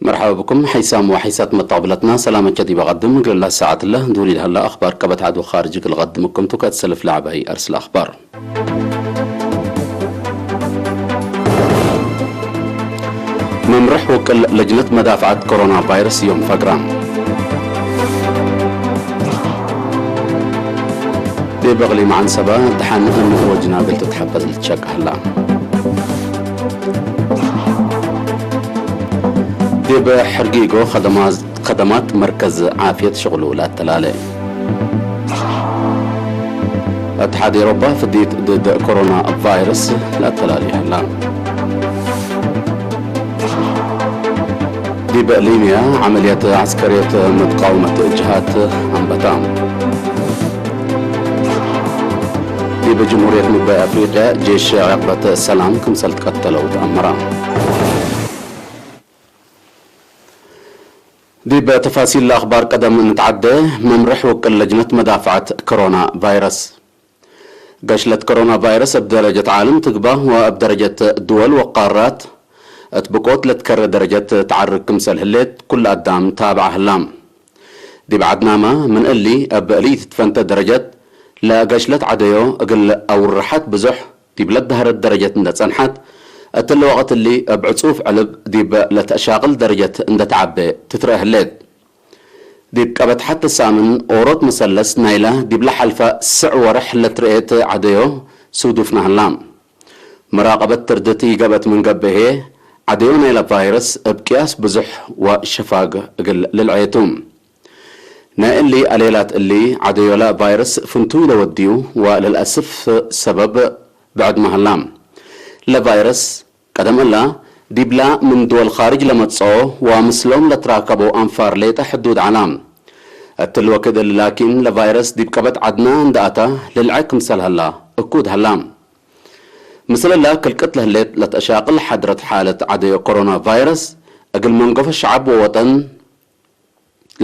مرحبا بكم حيسام وحيسات متقبلتنا، سلامة جديدة بقدم قل الله ساعة الله دوري لهلا أخبار كبت عدو خارج قل قدمكم تكت سلف لعبي أرسل أخبار. መምርሕ ውቅል ለጅነት መዳፍዓት ኮሮና ቫይረስ እዮም ፈግራም። ዴበቕሊ መዓን ሰባ ድሓን እንወጅና ገልጥት ሓበት ልትሸቃህላ። ዴበ ሕርጊጎ ኸደማት መርከዝ ዓፍየት ሽቕሉ ላተላለ። اتحاد أوروبا فديت ضد كورونا فيروس لا تلالي هلا. ديب ليبيا عملية عسكرية مقاومة جهات أنبتا. ديب جمهورية مبا أفريقيا جيش عقبة السلام كمسلت قتلوا تأمرا. ديب تفاصيل الأخبار قدم نتعدى ممرح وكل لجنة مدافعة كورونا فيروس. ገሽለት ኮሮና ቫይረስ ኣብ ደረጀት ዓለም ትግባ ወኣብ ደረጀት ድወል ወቃራት እት ብቆት ለትከረ ደረጀት ተዓርግ ክምሰል ህሌት ኩሉ ኣዳም ታብዓ ህላም። ዲብ ዓድናማ ምን እሊ ኣብ እሊ ትትፈንተ ደረጀት ለገሽለት ዓደዮ እግል ኣውርሓት ብዙሕ ዲብ ለዳህረት ደረጀት እንደ ጸንሓት እትሊ ወቕት እሊ ኣብ ዕጹፍ ዕልብ ዲብ ለተሻቕል ደረጀት እንደ ተዓበ ትትረአ ህሌት። ዲብ ቀበት ሓተ ሳምን ኦሮት መሰለስ ናይላ ዲብ ለሓልፈ ስዕ ወርሕ ለትርኤት ዓደዮ ስውዱፍና ህላ። መራቐበት ትርድት ይገበት ምን ገብሄ ዓደዮ ናይላ ቫይረስ እብ ቅያስ ብዙሕ ወሸፋግ እግል ልልዐየቱ። ናይ እሊ ኣሌላት እሊ ዓደዮላ ቫይረስ ፍንቱይ ለወድዩ ወለልኣስፍ ሰበብ ብዕድ ማህላ። ለቫይረስ ቀደም እላ ዲብላ ምን ድወል ኻርጅ ለመጽኦ ወምስሎም ለትራከቦ ኣንፋር ሌጠ ሕዱድ ዐላ። እትል ወክድ እሊ ላኪን ለቫይረስ ዲብ ቀበት ዐድና እንደ ኣታ ልልዐ ክምሰል ሀላ እኩድ ሀላ። ምስል እላ ክልቅት ለህሌት ለተሻቅል ሓድረት ሓለት ዐደዮ ኮሮና ቫይረስ እግል መንገፎ ሸዓብ ወወጠን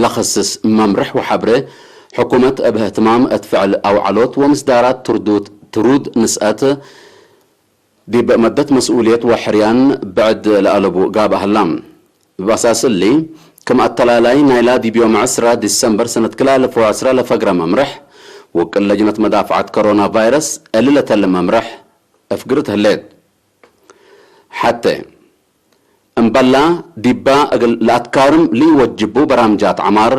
ለኸስስ መምርሕ ወሓብረ ሕኩመት እብ እህትማም እት ፍዕል ኣውዓሎት ወምስዳራት ትርዱት ትሩድ ንስአት ዲብ መደት መስኡልየት ወሕርያን ብዕድ ለኣለቡ ጋብ ኣህላም። እብ ኣሳስ እሊ፣ ክም ኣተላላይ ናይላ ዲብ ዮም ዕስራ ዲሰምበር ሰነት ክልተ ኣልፍ ወዕስራ ለፈግረ መምርሕ፣ ውቅል ለጅነት መዳፍዓት ኮሮና ቫይረስ እሊ ለተለ መምርሕ እፍግርት ህሌት። ሐቴ፣ እምበላ ዲባ እግል ለኣትካርም ሊወጅቡ በራምጃት ዐማር፣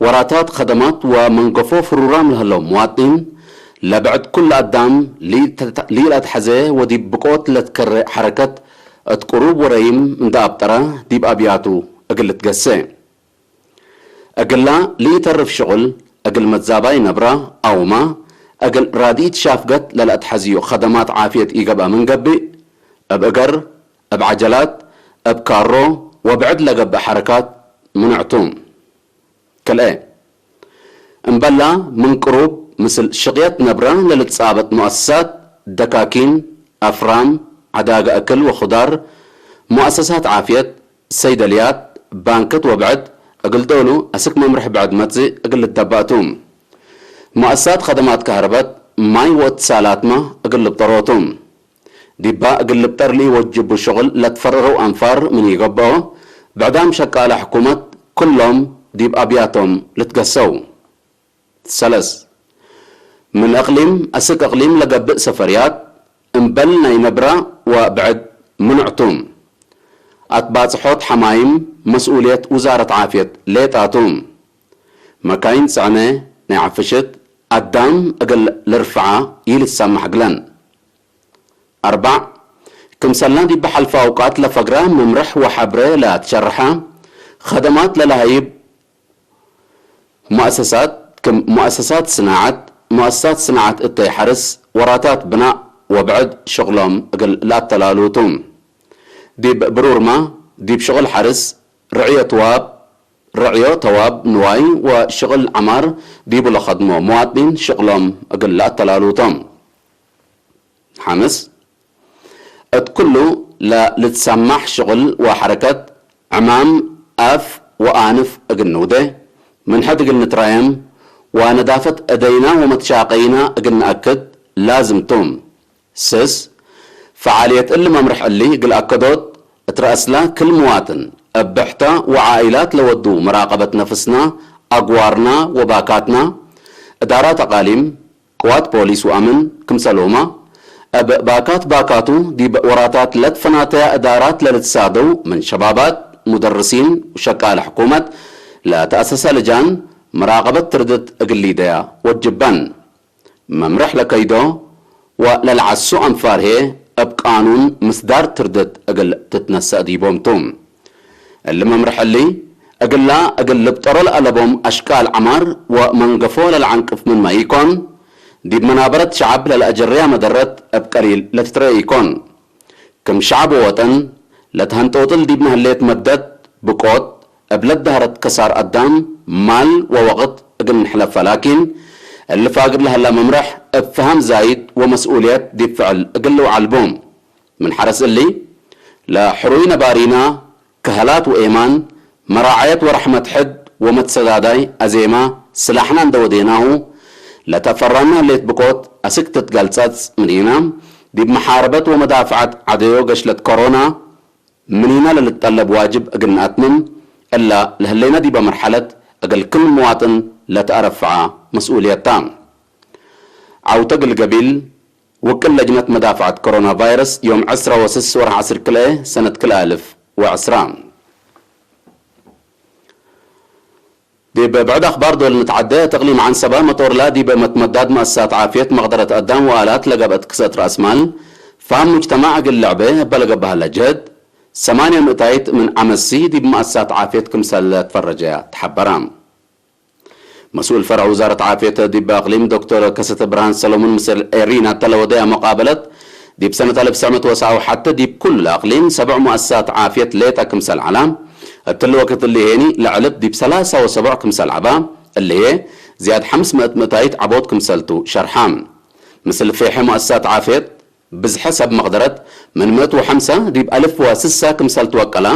ወራታት ኸደማት ወመንገፎ ፍሩራም ለህለው ምዋጢን፣ ለብዕድ ኩሉ ኣዳም ሊተተ-፣ ሊለአትሐዘ ወዲብ ብቆት ለትከረ ሐረከት እት ቅሩብ ወረይም እንደ ኣብጠረ ዲብ ኣብያቱ እግል ልትገሴ። እግላ ሊተርፍ ሽቁል እግል መትዛባይ ነብራ ኣውማ እግል ራድኢት ሻፍገት ለለአትሐዝዩ ኸደማት ዓፍየት ኢገብአ ምን ገብእ፣ እብ እገር፣ እብ ዐጀላት፣ እብ ካሮ ወብዕድ ለገብእ ሐረካት ምኑዕቱ። ክልኤ፣ እምበላ ምን ቅሩብ ምስል ሽቅየት ነብራ ለልትጻበጥ ሙአሰሳት፣ ደካኪን፣ ኣፍራም፣ ዐዳገ እክል ወኹዳር፣ ሙአሰሳት ዓፍየት፣ ሰይደልያት፣ ባንክት ወብዕድ እግል ዶሉ አስክ መምርሕ ብዕድ መጽእ እግል ልደባእቱ። ሙአሰሳት ኸደማት ከህርበት፣ ማይ ወእትሳላትመ እግል ልብጠሮቱ። ዲባ እግል ልብጠር ለኢወጅቡ ሽቁል ለትፈረረው አንፋር ምን ኢገብኦ፣ ብዕዳም ሸቃለ ሕኩመት ኩሎም ዲብ ኣብያቶም ልትገሰው። ሰለስ፣ ምን እቅሊም አስክ እቅሊም ለገብእ ሰፈርያት እምበል ናይ ነብራ ወብዕድ ምኑዕቱ። አትባጽሖት ሐማይም መስኡልየት ውዛረት ዓፍየት ሌጣቱ። መካይን ጽዕነ ናይ ዓፍሽት አዳም እግል ልርፍዓ ይልሰማሕ ግለን። አርባዕ፣ ክምሰልና ዲብ ሐልፈ አውቃት ለፈግረ መምርሕ ወሐብረ ለአትሸርሐ ኸደማት ለለሀይብ ሙአሰሳት፣ ክም ሙአሰሳት ስናዐት፣ ሙአሰሳት ስናዐት እተይ ሐርስ፣ ወራታት ብናእ ወብዕድ ሽቅሎም እግል ለአተላሉቱ። ዲብ ብሩርማ፣ ዲብ ሽቅል ሐርስ፣ ርዕዮ ተዋብ፣ ርዕዮ ተዋብ ንዋይ ወሽቅል ዐማር ዲቡ ለኸድሞ መዋጢን ሽቅሎም እግል ለአተላሉቶም። ሐምስ፣ እት ኩሉ ለልትሰማሕ ሽቅል ወሐረከት ዕማም አፍ ወአንፍ እግል ንውዴ፣ ምን ሕድ እግል ንትራየም ወነዳፈት እደይና ወመትሻቀይና እግል ነአክድ ላዝም ቱ። ስስ፣ ፈዓልየት እሊ መምርሕ እሊ እግል አከዶት እት ረአስላ ክል ምዋጥን እብ ብሕተ ወዓኢላት ለወዱ መራቀበት ነፍስና፣ ኣግዋርና ወባካትና፣ እዳራት ኣቃሊም፣ ቅዋት ፖሊስ ወኣምን ክምሰልሁማ፣ እብ ባካት ባካቱ ዲብ ወራታት ለትፈናተያ እዳራት ለልትሳደው ምን ሸባባት፣ ሙደርሲን ወሸቃለ ሕኩመት ለተኣሰሰ ልጃን መራቀበት ትርድት እግል ሊደያ ወጅበን። መምርሕ ለከይዶ ወለልዓሱ ኣንፋር ህዬ እብ ቃኑን ምስዳር ትርድት እግል ትትነሰእ ዲቦም ቱ። እሊ መምርሕ እሊ፣ እግላ እግል ልብጠሮ ለአለቦም አሽቃል ዐማር ወመንገፎ ለልዓንቅፍ ምንመ ኢኮን፣ ዲብ መናበረት ሸዐብ ለልአጀርያ መደረት እብ ቀሊል ለትትረኤ ኢኮን። ክም ሸዐብ ወወጠን ለትሀንጦጥል ዲብነ ህሌት መደት ብቆት፣ እብ ለትደሀረት ከሳር አዳም፣ ማል ወወቅት እግል ንሕለፈ ላኪን፣ እሊ ፋግር ለሀላ መምርሕ እብ ፈሀም ዛይድ ወመስኡልየት ዲብ ፍዕል እግል ልውዓል ቡ። ምን ሐረስ እሊ፣ ለሕሩይ ነባሪና፣ ከሀላት ወኤማን፣ መራዐየት ወረሕመት ሕድ ወመትሰዳዳይ አዜማ ስላሕና እንደ ወዴናሁ፣ ለተፈራና ህሌት ብቆት አስክ ትትገልጸጽ ምኒና፣ ዲብ መሓረበት ወመዳፍዐት ዐደዮ ገሽለት ኮሮና ምኒና ለልትጠለብ ዋጅብ እግል ነአትምም፣ እላ ለህሌና ዲበ መርሐለት እግል ክም ምዋጥን ለተአረፍዐ መስኡልየት ታ። ዐውተ ግልገቢል፣ ውክል ለጅነት መዳፍዐት ኮሮና ቫይረስ፣ ዮም ዕስራ ወስስ ወርሕ ዐስር ክልኤ ሰነት ክልኤ አልፍ ወዕስራ። ዲብ ብዕድ አኽባር ዶል ንትዓደ፣ እት እቅሊም ዐንሰበ መጦርላ ዲብ መትመዳድ መአሰሳት ዓፍየት መቅደረት አዳም ወአላት ለገብአት ክሰእት ረአስ ማል ፋም ሙጅተማዕ እግል ልዕቤ እበ ለገብአ ሀለ ጅህድ፣ ሰማንያ ምእታይት ምን ዐመሲ ዲብ መአሰሳት ዓፍየት ክምሰለ ትፈረጀያ ተሐበራ። መስኡል ፈርዕ ውዛረት ዓፍየት ዲብ አቅሊም ዶክተር ከሰተ ብርሃን ሰሎሙን ምስል ኤሪና እተ ለወደያ መቃበለት፣ ዲብ ሰነት አልፍ ትስዕ ምእት ወሰብዓ ወሐተ ዲብ ኩሉ ለአቅሊም ሰብዕ ሙአሰሳት ዓፍየት ሌጠ ክምሰል ዐላ፣ እትሊ ወክት እሊ ሄኒ ለዐልብ ዲብ ሰላሳ ወሰብዕ ክምሰል ዐባ፣ እሊ ህዬ ዝያድ ሐምስ ምእት ምእታይት ዐቦት ክምሰልቱ ሸርሓ። ምስል ፌሐ ሙአሰሳት ዓፍየት፣ ብዝሐ ሰብ መቅደረት ምን ምእት ወሐምሳ ዲብ አልፍ ወስሳ ክምሰል ትወቀላ።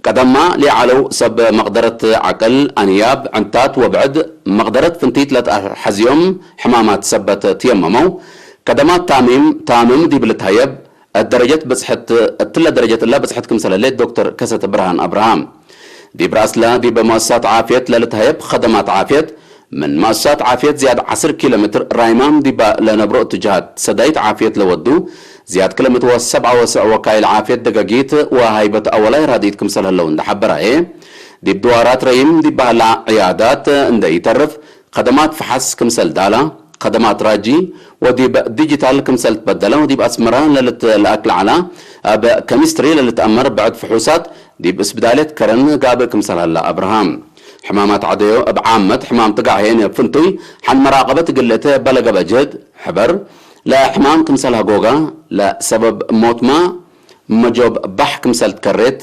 ቀደማ ሊዓለው ሰብ መቅደረት ዐቅል፣ አንያብ፣ ዕንታት ወብዕድ መቅደረት ፍንቲት ለተሐዝዮም ሕማማት ሰበት ትየመመው። ከደማት ታሚም፣ ታምም ዲብ ልትሀየብ እት ደረጀት ብጽሕት፣ እትለ ደረጀት እላ ብጽሕት ክምሰል ህሌት ዶክተር ከሰተ ብርሃን አብርሃም። ዲብ ረአስላ ዲብ መአሰሳት ዓፍየት ለልትሀየብ ከደማት ዓፍየት፣ ምን መአሰሳት ዓፍየት ዝያድ ዐስር ኪሎ ሜትር ራይማም ዲባ ለነብሮ እትጃሃት ሰዳይት ዓፍየት ለወዱ፣ ዝያድ ክልተ ምእት ወሰብዓ ወሰዕ ወካይል ዓፍየት ደገጊት ወሃይበት አወላይ ራድኢት ክምሰል ህለው እንደ ሐበራዬ፣ ዲብ ድዋራት ረይም ዲብ በህላ ዕያዳት እንደ ኢተርፍ፣ ከደማት ፈሓስ ክምሰል ዳላ፣ ከደማት ራጂ ወዲብ ዲጂታል ክምሰል ትበደለ ወዲብ አስመራ ለልትለአክ ለዐላ፣ እብ ከሚስትሪ ለልትአመር ብዕድ ፍሑሳት ዲብ እስብዳልየት ከረን ጋብእ ክምሰል ሀላ አብርሃም። ሕማማት ዐደዮ እብ ዓመት ሕማም ትጋዕ ሄን እብ ፍንቱይ ሐን መራቀበት እግል እተ በለገበ ጅህድ ሕበር፣ ለሕማም ክምሰል ሀጎጋ፣ ለሰበብ ሞትማ መጆብ ባሕ ክምሰል ትከሬት፣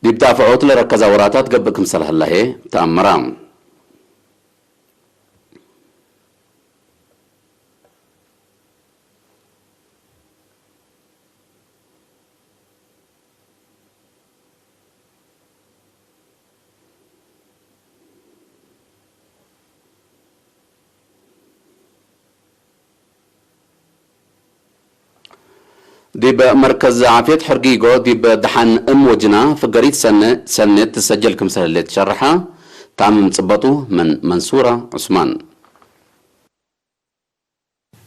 ዲብ ዳፍዖት ለረከዛ ወራታት ገብእ ክምሰል ሀላ ህዬ ተአምራ። ዲብ መርከዝ ዓፍየት ሕርጊጎ ዲብ ደሓን እም ወጅና ፍገሪት ሰነ፣ ሰኔት ትሰጀል ክምሰል ህሌት ሸርሓ። ታምም ጽበጡ ምን መንሱራ ዑስማን።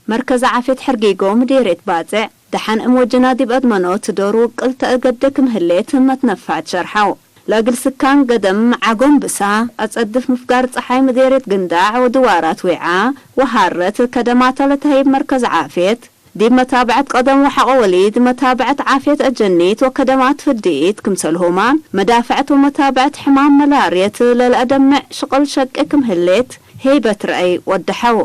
መርከዝ ዓፍየት ሕርጊጎ ምዴርየት ባጽዕ፣ ደሓን እም ወጅና ዲብ አድመኖት ዶር ውቅል ተአገደ ክም ህሌት መትነፋዕት ሸርሓው። ለእግል ስካን ገደም ዓጎምብሳ፣ አጸድፍ ምፍጋር ጸሓይ ምዴርየት ግንዳዕ ወድዋራት ዊዓ ወሃረት ከደማተ ለተሀይብ መርከዝ ዓፍየት፣ ዲብ መታብዐት ቀደም ወሐቆ ወሊድ፣ መታብዐት ዓፍየት አጀኒት ወከደማት ፍዲት ክምሰልሁማ፣ መዳፍዐት ወመታብዐት ሕማም መላርየት ለለአደምዕ ሽቅል ሸቂ ክም ህሌት ሄይበት ረአይ ወደሐው።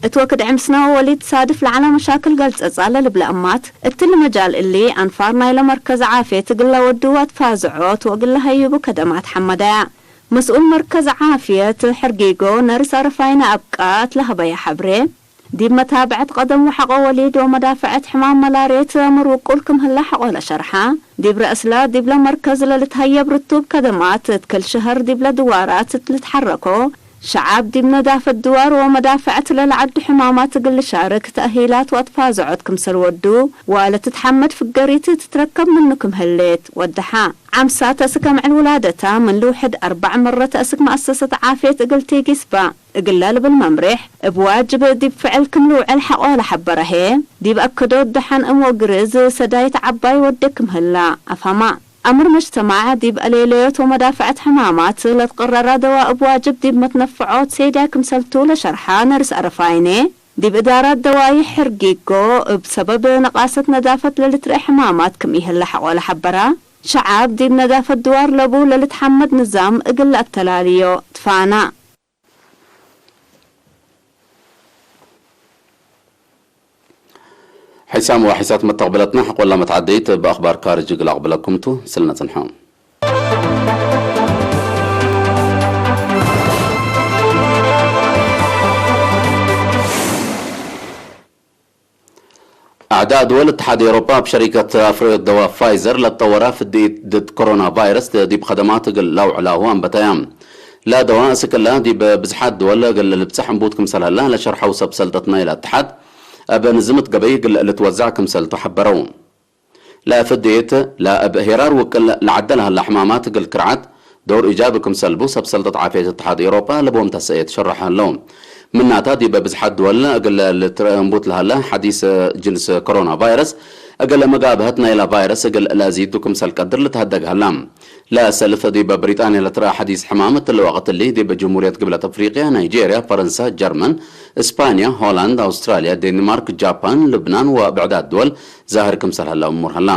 እት ወክድ ዕምስና ወወሊድ ሳድፍ ለዐለ መሻክል ገልጸጻ ለልብለ እማት፣ እትሊ መጃል እሊ አንፋር ናይለ መርከዝ ዓፍየት እግል ለወድው አትፋዝዖት ወእግል ለሀይቡ ከደማት ሐመዳያ። መስኡል መርከዝ ዓፍየት ሕርጊጎ ነርስ አረፋይነ አብቃ እት ለሀበያ ሐብሬ፣ ዲብ መታብዐት ቀደም ወሐቆ ወሊድ ወመዳፍዐት ሕማም መላርየት አምር ውቁል ክም ህለ ሐቆ ለሸርሓ፣ ዲብ ረአስላ ዲብለ መርከዝ ለልትሀየብ ርቱብ ከደማት እት ክል ሸሀር ዲብለ ድዋራት እት ልትሐረኮ ሸዓብ ዲብ ነዳፈት ድዋር ወመዳፍዐት ለለዓዱ ሕማማት እግል ልሻርክ ተእሂላት ወአትፋዘዖት ክምሰል ወዱ፣ ዋለ ትትሐመድ ፍገሪት ትትረከብ ምኑ ክም ህሌት ወደሓ። ዓምሳ ተእስክ አምዕል ውላደታ ምን ልውሕድ አርባዕ መረ ተእስክ መአሰሰት ዓፍየት እግል ቴጊስ በ። እግለ ልብል መምሬሕ እብ ዋጅብ ዲብ ፍዕል ክም ልውዕል ሐቆ ለሐበረ ህዬ፣ ዲብ አከዶት ደሐን እም ወግርዝ ሰዳይት ዐባይ ወዴ ክም ህላ አፍሀማ። አምር መጅተማዕ ዲብ አሌለዮት ወመዳፍዐት ሕማማት ለትቅረራ ደዋ እብ ዋጅብ ዲብ መትነፍዖት ሴድያ ክምሰልቱ ለሸርሐ ነርስ አረፋይኔ፣ ዲብ እዳራት ደዋይ ሕርጊጎ እብ ሰበብ ነቃሰት ነዳፈት ለልትርኤ ሕማማት ክም ኢህለ ሐቆ ለሐበራ፣ ሸዓብ ዲብ ነዳፈት ድዋር ለቡ ለልትሐመድ ንዛም እግል ለአተላልዮ ትፋና። ሒሳም ወሒሳት መተቕብለትና ሕቆላ መትዓደይት ብኣኽባር ካርጅ እግል ኣቕብለኩም ቱ ስልነ ጽንሖ። ኣዕዳእ ድወል እትሓድ ኤውሮጳ ኣብ ሸሪከት ኣፍረዮት ደዋ ፋይዘር ለትጠወራ ፍድኢት ድድ ኮሮና ቫይረስ ዲብ ኸደማት እግል ላውዕላሁ ኣንበተያ። ላ ደዋ እስክላ ዲብ ብዝሓት ድወል እግል ልብጽሕ እምቡት ክምሰል ሀላ ለሸርሐው ሰብ ሰልጠት ናይላ እትሓድ እብ ንዝምት ገበይ እግል ልትወዛዕ ክምሰልቱ ሐበረው። ለፍድኢት ለእብ ሄራር ውቅል ለዓደ ለሀላ ሕማማት እግል ክርዓት ዶር ኢጃቢ ክምሰልቡ ሰብ ሰልጠት ዓፍየት እትሓድ ኤውሮጳ ለቦም ተሰኤት ሸረሐ ሀለው። ምናታ ዲብ ብዝሓት ድወል እግል ልትረአ እምቡት ለሀለ ሐዲስ ጅንስ ኮሮና ቫይረስ እግል መጋብሀት ናይላ ቫይረስ እግል ለዚዱ ክምሰል ቀድር ልትሀደግ ሀላ። ለሰልፍ ዲብ ብሪጣንያ ለትረአ ሐዲስ ሕማም እትለ ወቅት እሊ ዲብ ጅምሁርየት ግብለት አፍሪቅያ፣ ናይጄርያ፣ ፈረንሳ፣ ጀርመን፣ እስፓንያ፣ ሆላንድ፣ አውስትራልያ፣ ዴንማርክ፣ ጃፓን፣ ልብናን ወብዕዳት ድወል ዛህር ክምሰል ሀላ እሙር ሀላ።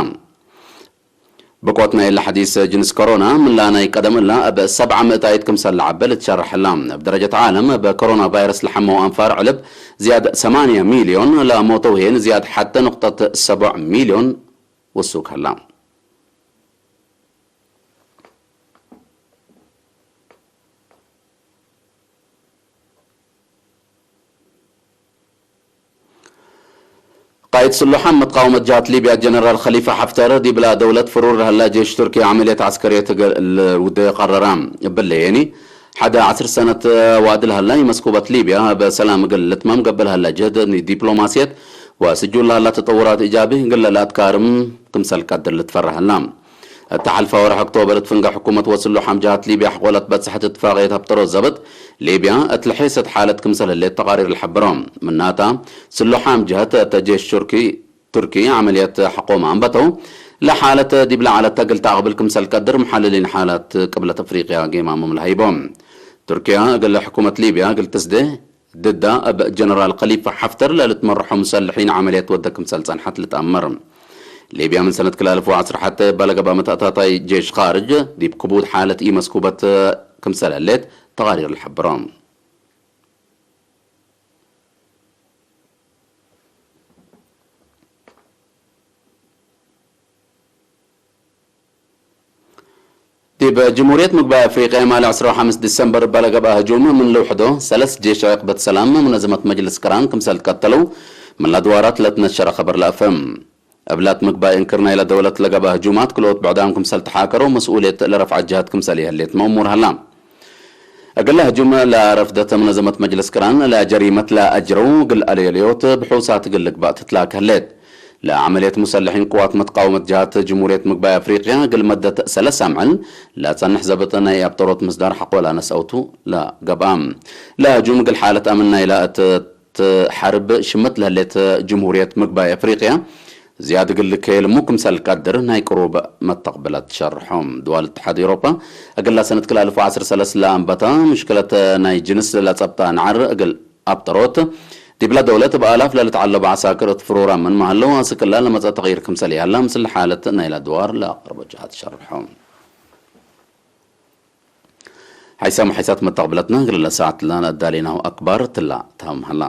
ብቆት ናይ እላ ሐዲስ ጅንስ ኮሮና፣ ምላ ናይ ቀደም እላ እብ ሰብዓ ምእታይት ክምሰል ለዐበ ልትሸረሕ እላ። እብ ደረጀት ዓለም፣ እብ ኮሮና ቫይረስ ለሐመው አንፋር ዕልብ ዝያድ ሰማንያ ሚልዮን፣ ለሞተው ሄን ዝያድ ሐተ ንቁጠት ሰቡዕ ሚልዮን ውሱክ ሀላ። ቃይድ ስሉሓም መትቃወመት ጀሃት ሊብያ ጀነራል ኸሊፋ ሐፍተር፣ ዲብላ ደውለት ፍሩር ለሀላ ጄሽ ቱርኪ ዐመልየት ዐስከርየት እግል ልውደ ቀረራ። እብለየኒ፣ ሐደ ዐስር ሰነት ዋዲ ለሀላ መስኩበት ሊብያ፣ በሰላም እግል ልትመም ገብእ ለሀላ ጀህድ ዲፕሎማስየት ወስጁል ለሀላ ተጠውራት ኢጃቢ እግል ለአትካርም ክምሰል ቀድር ልትፈራ ሀላ። እተ ሐልፋ ወርሕ ኦክቶበር እት ፍንገ ሕኩመት ወስሉሓም ጀሃት ሊብያ ሕቆለት በጽሐት እትፋቅየት አብጠሮት ዘብጥ፣ ሊብያ እት ለሐይሰት ሓለት ክምሰል ህሌት ተቃሪር ለሐብሮ። ምናታ፣ ስሉሓም ጀህት እተ ጄሽ ቱርኪ፣ ቱርኪ ዐመልየት ሐቆም አንበተው፣ ለሓለት ዲብ ለዓለት እግል ተአቅብል ክምሰል ቀድር መሐልሊን ሓላት ቅብለት አፍሪቅያ ጌማሞም ለሀይቦ። ቱርኪያ እግል ሕኩመት ሊብያ እግል ትስዴ፣ ድዳ እብ ጀነራል ከሊፋ ሐፍተር ለልትመርሖ ሙሰልሒን ዐመልየት ወደ ክምሰል ጸንሐት ልትአመር። ሊብያ ምን ሰነት ክላልፎ ዐስር ሐተ ባለገባ መተእታታይ ጄሽ ኻርጅ ዲብ ክቡድ ሓለት ኢመስኩበት ክምሰል ህሌት ተቃሪር ልሐብሮ። ዲብ ጅምሁርየት ምግባይ አፍሪቅያ ማል ዕስራ ወሐምስ ዲሰምበር ባለገብአ ህጁም ምን ልውሕዶ ሰለስ ጄሽ ዕቅበት ሰላም ሙነዘመት መጅልስ ቅራን ክምሰል ትቀተለው ምን ለድዋራት ለትነሸረ ኸበር ለአፈ። እብላት ምግባይ እንክር ናይለ ደውለት ለገብአ ህጁማት ክልኦት ብዕዳም ክምሰል ተሓከረው መስኡልየት ለረፍዐ ጀሃት ክምሰል ይህሌት መእሙር ሀላ። እግለ ህጁም ለረፍደተ ሙነዘመት መጅልስ ቅራን ለጀሪመት ለአጅረው እግል አለዮለዮት ብሑሳት እግል ልግባእ ትትላክ ህሌት። ለዐመልየት ሙሰልሒን ቅዋት መትቃወመት ጀሃት ጅምሁርየት ምግባይ አፍሪቅያ እግል መደት ሰለስ አምዕል ለጸንሕ ዘብጥ ናይ አብጠሮት ምስዳር ሐቆላ ነስአውቱ ለገብአ። ለህጁም እግል ሓለት አምን ናይላ እት ሐርብ ሽመት ለህሌት ጅምሁርየት ምግባይ አፍሪቅያ ዝያድ እግል ልከየልሙ ክምሰል ቀድር ናይ ቅሩብ መተቅብለት ሸርሖም። ድዋል እትሓድ ኤውሮጳ እግላ ሰነት ክላልፎ ዐስር ሰለስ ለአንበታ ምሽክለት ናይ ጅንስ ለጸብጣ ነዓር እግል አብጠሮት ዲብላ ደውለት እብ አላፍ ለልትዓለቡ ዐሳክር እት ፍሩራ ምን መሃለው አስክላ ለመጸ ተቅይር ክምሰል ይሃላ ምስል ሓለት ናይላ ድዋር ለአቅርቦ ጀሃት ሸርሖም። ሓይሳም ሓይሳት መተቕብለትና ግለለ ሰዓት ለና ኣዳሌናሁ ኣክባር ትላ ታምሃላ።